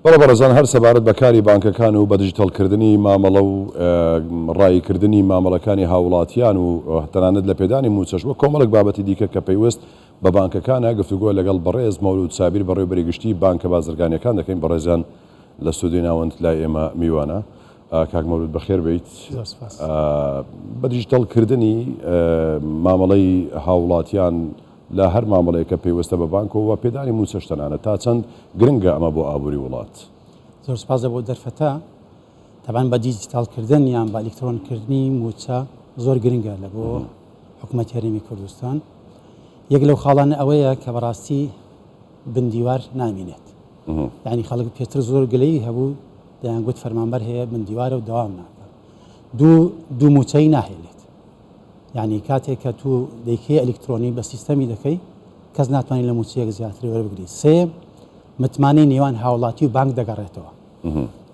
بەڵێ بەڕێزان هەر سەبارەت بە کاری بانکەکان و بە دیجیتەڵکردنی مامەڵە و ڕاییکردنی مامەڵەکانی هاووڵاتیان و تەنانەت لە پێدانی مووچەش وەک کۆمەڵێک بابەتی دیکە کە پەیوەست بە بانکەکانە گفتوگۆ لەگەڵ بەڕێز مەولود سابیر بەڕێوەبەری گشتی بانکە بازرگانیەکان دەکەین بەڕێزیان لە ستۆدیۆی ناوەند لای ئێمە میوانە کاک مەولود بەخێر بێیت زۆر سپاس. بە دیجیتەڵکردنی مامەڵەی هاووڵاتیان لە هەر مامەڵەیەک کە پەیوەستە بە بانکەوە و پێدانی مووچەش تەنانەت، تا چەند گرنگە ئەمە بۆ ئابووری وڵات؟ زۆر سپاس بۆ دەرفەتە. تەبعەن بە دیجیتاڵ کردن یان بە ئەلیکترۆن کردنی مووچە زۆر گرنگە لە بۆ حکوومەتی هەرێمی کوردستان. یەک لەو خاڵانە ئەوەیە کە بەڕاستی بن دیوار نامینێت. یعنی خەڵک پێتر زۆر گلەیی هەبوو دەیانگوت فەرمانبەر هەیە بن دیوارە و دەوام ناکا. دوو دوو مووچەی ناهێلێت. یانی کاتێک کە تو دەیکەی ئەلیکترۆنی بە سیستەمی دەکەی کەس ناتوانێت لە مووچەیەک زیاتر وەربگری. سێ، متمانەی نێوان هاوڵاتی و بانک دەگەڕێتەوە.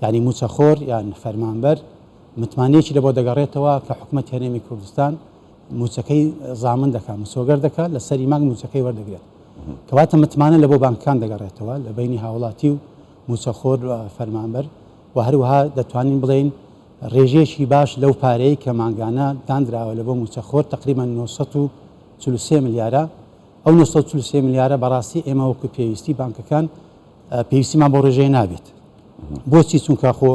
یانی مووچەخۆر یان فەرمانبەر متمانەیەکی لە بۆ دەگەڕێتەوە کە حکومەتی هەرێمی کوردستان مووچەکەی زامن دەکات، مسۆگەر دەکات، لە سەری مانگ مووچەکەی وەردەگرێت. کەواتە متمانە لە بۆ بانکەکان دەگەڕێتەوە لە بەینی هاوڵاتی و مووچەخۆر و فەرمانبەر و هەروەها دەتوانین بڵێین ڕێژەیەکی باش لەو پارەیەی کە مانگانە داندراوە لە بۆ مووچەخۆر تەقریبەن 943 ملیارە، ئەو 943 ملیارە بەڕاستی ئێمە وەکو پێویستی بانکەکان پێویستیمان بۆ ڕێژەیە نابێت. بۆچی؟ چونکە خۆ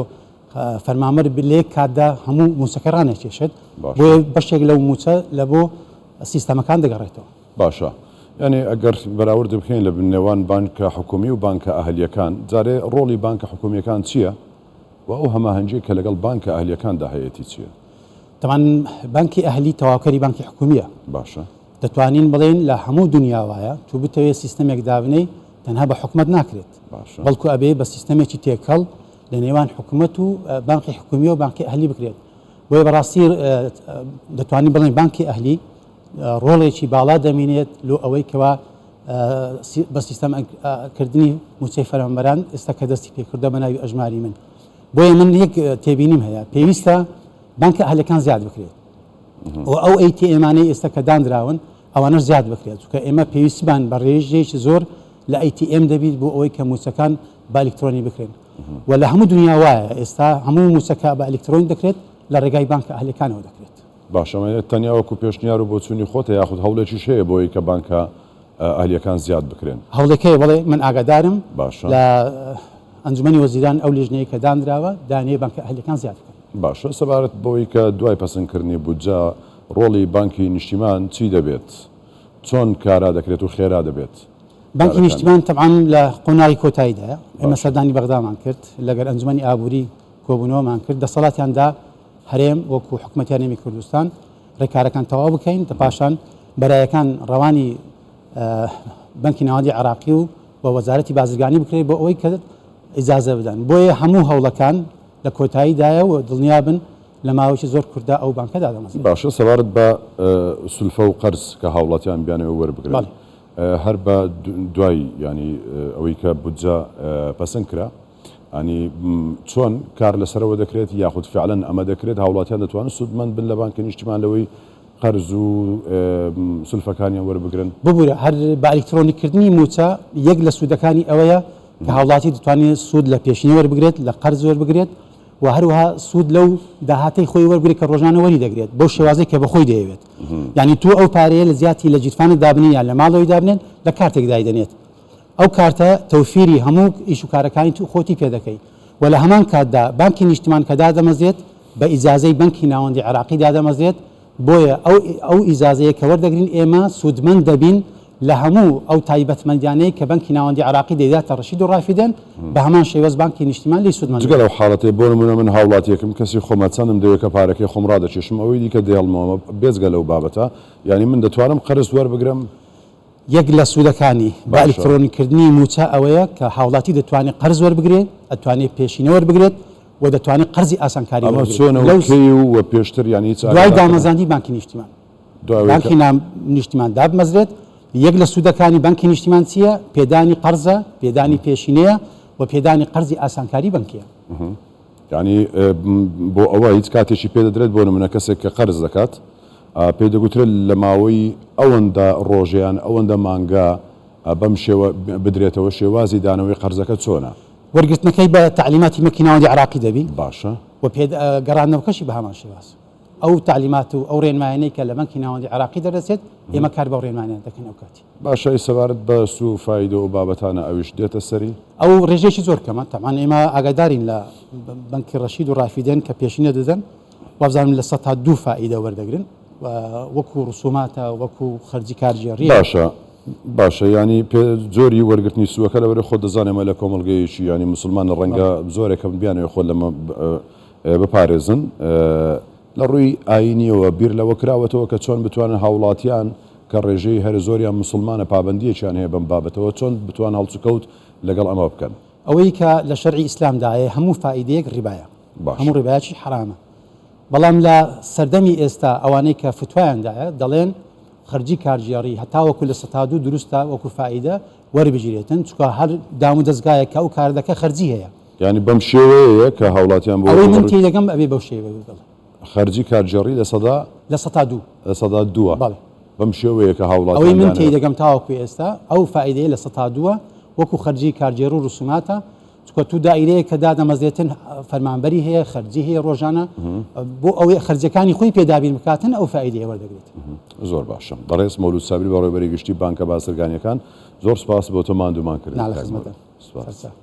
فەرمانبەر لە یەک کاتدا هەموو مووچەکە ڕانەکێشێت، بۆیە بەشێک لەو مووچە لە بۆ سیستەمەکان دەگەڕێتەوە. باشە یانی ئەگەر بەراورد بکەین لە نێوان بانکە حکومی و بانکە ئەهلیەکان جارێ ڕۆڵی بانکە حکومیەکان چیە؟ و ئەو هەماهەنگیەی کە لەگەڵ بانکە ئەهلیەکاندا هەیەتی چیە؟ تەبعەن بانکی ئەهلی تەواوکەری بانکی حکومیە. باشە. دەتوانین بڵێین لە هەموو دونیا وایە، تو بتەوێ سیستەمێک دابنێی تەنها بە حکومەت ناکرێت، باشە. بەڵکو ئەبێ بە سیستەمێکی تێکەڵ لە نێوان حکومەت و بانقی حکومی و بانقی ئەهلی بکرێت. بۆیە بەڕاستی دەتوانین بڵێین بانکی ئەهلی ڕۆڵێکی باڵا دەمینێت لۆ ئەوەی کەوا بە سیستەم کردنی مووچەی فەرمانبەران ئێستا کە دەستی پێکردە بە ناوی ئەژماری من. بۆیە من یەک تێبینیم هەیە، پێویستە بانکە ئەهلەکان زیاد بکرێت و ئەو ئەی تی ئێمانەی ئێستا کە دانراون ئەوانەش زیاد بکرێت، چونکە ئێمە پێویستیمان بە ڕێژەیەکی زۆر لە ئەی تی ئێم دەبیت بۆ ئەوەی کە مووچەکان بە ئەلیکترۆنی بکرێن و لە هەموو دنیا وایە ئێستا هەموو مووچەکە بە ئەلیکترۆنی دەکرێت لە ڕێگای بانکە ئەهلەکانەوە دەکرێت. باشە ئەمە تەنیا وەکو پێشنیار و بۆچوونی خۆتە یاخود هەوڵێکیش هەیە بۆ ئەوەی کە بانکە ئەهلییەکان زیاد بکرێن؟ هەوڵێک هەیە بەڵێ، من ئاگادارم باشە. لە ئەنجومەنی وەزیران ئەو لیژنەیە کە دانراوە دانەیە بانکە ئەهلییەکان زیاد بکەن. باشە سەبارەت بەوەی کە دوای پەسەندکردنی بودجە ڕۆڵی بانکی نیشتیمان چی دەبێت؟ چۆن کارا دەکرێت و خێرا دەبێت بانکی کارەکانی؟ نیشتیمان تەبعەن لە قۆناغی کۆتاییدایە، ئێمە باشە. سەردانی بەغدامان کرد، لەگەر ئەنجومەنی ئابووری کۆبوونەوەمان کرد، دەسەڵاتیان دا هەرێم وەکو حکومەتی هەرێمی کوردستان ڕێکارەکان تەواو بکەین تا پاشان بەرایەکان ڕەوانی بەنکی ناوەندی عێراقی و و وەزارەتی بازرگانی بکرێت بۆ ئەوەی کە ئیجازە بدەن بۆیە هەموو هەوڵەکان لە کۆتاییدایە و دڵنیابن لە ماوەیەکی زۆر کورتدا ئەو بانکە دادەمەزرێت. باشە سەبارەت بە سولفە و قەرز کە هاوڵاتیان بیانەوێت وەربگرن بەڵێ. هەر بە دوای یانی ئەوەی کە بودجە پەسند کرا ینی چۆن کار لەسەرەوە دەکرێت یاخود فعلەن ئەمە دەکرێت هاوڵاتیان دەتوانن سوودمەند بن لە بانکی نیشتیمان لەوەی قەرز و سولفەکانیان وەربگرن؟ ببورە هەر بە ئەلیکترۆنی کردنی مووچە یەک لە سوودەکانی ئەوەیە کە هاوڵاتی دەتوانێت سوود لە پێشینە وەربگرێت لە قەرز وەربگرێت و هەروەها سوود لەو داهاتەی خۆی وەربگرێت کە ڕۆژانە وەری دەگرێت بەو شێوازەی کە بە خۆی دەیەوێت یعنی تۆ ئەو پارەیە لە جیاتی لە گیرفانت دابنێ یان لە ماڵەوەی دابنێت لە کارتێک دایدەنێت ئەو کارتە تەوفیری هەموو ئیش و کارەکانی تو خۆتی پێ دەکەی و لە هەمان کاتدا بانکی نیشتمان کە دادەمەزرێت بە ئیجازەی بەنکی ناوەندی عێراقی دادەمەزرێت بۆیە ئەو ئەو ئیجازەیە کە وەردەگرین ئێمە سوودمەند دەبین لە هەموو ئەو تایبەتمەندیانەی کە بەنکی ناوەندی عێراقی دەیداتە ڕەشید و ڕافیدەن بە هەمان شێوەز بانکی نیشتیمان لێی سوودمەند جگە دەبێت. لەو حاڵەتەی بۆ نموونە من هاوڵاتیەکم کەسی خۆمە چەندم دەوێت کە پارەکەی خۆم ڕادەکێشم ئەوەی دیکە دەیهێڵمەوە بێجگە لەو بابەتە یانی من دەتوانم قەرز وەربگرم؟ یەک لە سوودەکانی بە باشە. ئەلیکترۆنی کردنی مووچە ئەوەیە کە هاوڵاتی دەتوانێت قەرز وەربگرێت، ئەتوانێت پێشینە وەربگرێت و دەتوانێت قەرزی ئاسانکاری ئەمە وەربگرێت. چۆنە و لەو کەی و و پێشتر یانی هیچ دوای ئاگادارتە؟ دامەزراندنی بانکی نیشتیمان. دوای ئەوەی کە. بانکی نیشتیمان دابمەزرێت، یەک لە سوودەکانی بانکی نیشتیمان چییە؟ پێدانی قەرزە، پێدانی پێشینەیە و پێدانی قەرزی ئاسانکاری بەنکییە. یانی بۆ ئەوە هیچ کاتێکی پێ دەدرێت بۆ نمونە کەسێک کە قەرز دەکات پێی دەگوترێت لە ماوەی ئەوەندە ڕۆژە یان ئەوەندە مانگە بەم شێوە بدرێتەوە شێوازی دانەوەی قەرزەکە چۆنە؟ وەرگرتنەکەی بە تەعلیماتی مەکی ناوەندی عێراقی دەبی. باشە. و پێ گەڕاندنەوەکەشی بە هەمان شێواز. ئەو تەعلیمات و ئەو ڕێنمایانەی کە لە بەنکی ناوەندی عێراقی دەردەچێت، ئێمە کار بەو ڕێنمایانە دەکەین ئەو کاتی. باشە ئەی سەبارەت بە سوو و فایدە و بابەتانە ئەویش دێتە سەری؟ ئەو ڕێژەیەکی زۆر کەمە، تەبعەن ئێمە ئاگادارین لە بەنکی ڕەشید و ڕافیدەین کە پێشینە دەدەن، وابزانم 2% فائیدە وەردەگرن و وەکو ڕسوماتە وەکو خەرجی کارگێڕییە. باشە باشە یانی پێ جۆری وەرگرتنی سووەکە لەبەرئ خۆت دەزانێ ئێمە لە کۆمەڵگەیەکی یانی موسڵمانە ڕەنگە زۆرێک هەبن بیانەوێ خۆ لەمە بپارێزن لە ڕووی ئایینیەوە بیر لەوە کراوەتەوە کە چۆن بتوانن هاوڵاتیان کە ڕێژەی هەرە زۆریان موسڵمانە پابەندیەکیان هەیە بەم بابەتەوە چۆن بتوان هەڵسوکەوت لەگەڵ ئەمە بکەن؟ ئەوەی کە لە شەرعی ئیسلامدایە هەموو فائیدەیەک ڕیبایە باشە. هەموو ڕیبایەکی حەرامە بەڵام لە سەردەمی ئێستا ئەوانەی کە فتوایان دایە دەڵێن خەرجی کارگێڕی هەتاوەکو 2% دروستە وەکو فائیدە وەربگیرێتن چونکە هەر دام و دەزگایەک کە ئەو کارە دەکە خەرجی هەیە. یانی بەم شێوەیەیە کە هاوڵاتیان بۆ ئەوەی من تێدەگەم ئەبێ بەو شێوەیە بێت بەڵێ. خەرجی کارگێڕی لە سەدا؟ 2%. 2%ە. بەڵێ. بەم شێوەیە کە هاوڵاتیان ئەوەی من تێدەگەم تاوەکو ئێستا ئەو فائیدەیە 2%ە وەکو خەرجی کارگێڕ و ڕسوماتە چونکە تو دائیرەیەک کە دادەمەزرێتن فەرمانبەری هەیە خەرجی هەیە ڕۆژانە بۆ ئەوەی خەرجەکانی خۆی پێ دابین بکاتن ئەو فائیدەیە وەردەگرێت. زۆر باشە بەڕێز مەولود سابری بەڕێوەبەری گشتی بانکە بازرگانیەکان زۆر سوپاس بۆ تۆ ماندوومان کردیت نا لە کاک خزمەتم. مەولود سوپاس. سەرچاو.